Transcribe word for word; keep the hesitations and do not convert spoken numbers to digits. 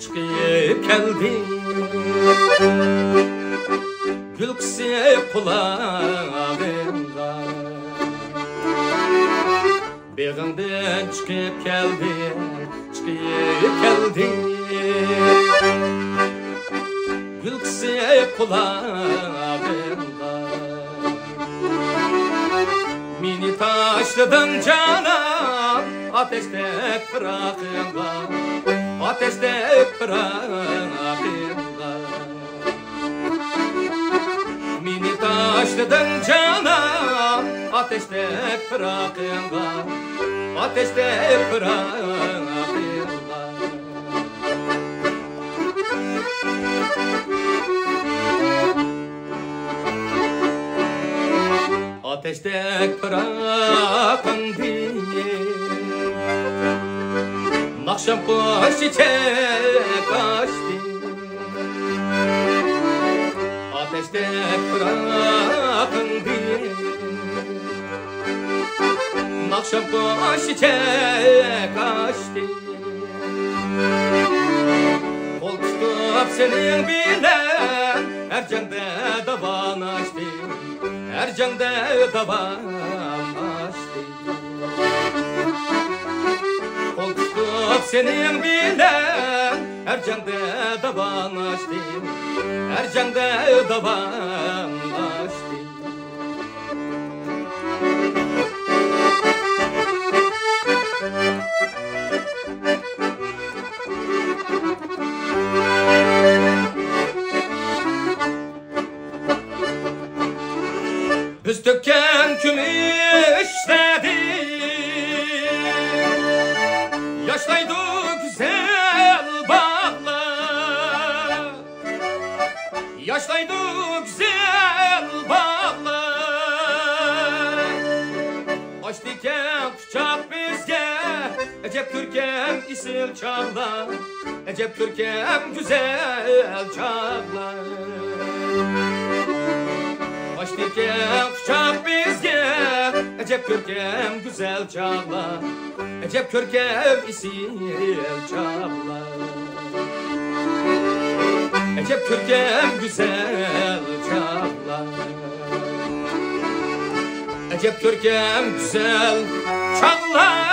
چىقىپ كەلدى، گۈل قىسىپ قۇلاغىڭغا. بېغىڭدىن چىقىپ كەلدى، چىقىپ كەلدى، گۈل قىسىپ قۇلاغىڭغا. مېنى تاشلىدىڭ جانان، ئاتەشتەك پىراقىڭغا، ئاتەشتەك پىراقىڭغا. مېنى تاشلىدىڭ جانان، ئاتەشتەك پىراقىڭغا، ئاتەشتەك پىراقىڭغا. ئاتەشتەك پىراقىڭدىن ناخشام قۇش چېچەك ئاچتى. ئاتەشتەك پىراقىڭدىن ناخشام قۇش چېچەك ئاچتى. قول تۇتۇپ سېنىڭ بىلەن ھەر جەڭدە داۋان ئاچتى، ھەر جەڭدە داۋان ئاچتى. قول تۇتۇپ سېنىڭ بىلەن ھەر جەڭدە داۋان ئاچتى، ھەر جەڭدە داۋان ئاچتى. بىز تۆككەن كۈمۈشلەردىن ياشنايدۇ گۈزەل باغلار. ياشنايدۇ گۈزەل باغلار. ئاچتىكەن قۇچاق بىزگە ئەجەب كۆركەم ئېسىل چاغلار، ئەجەب كۆركەم گۈزەل چاغلار. ئاچتىكەن قۇچاق بىزگە ئەجەب كۆركەم گۈزەل چاغلار، ئەجەب كۆركەم ئېسىل چاغلار. ئەجەب كۆركەم گۈزەل چاغلار. ئەجەب كۆركەم گۈزەل چاغلار.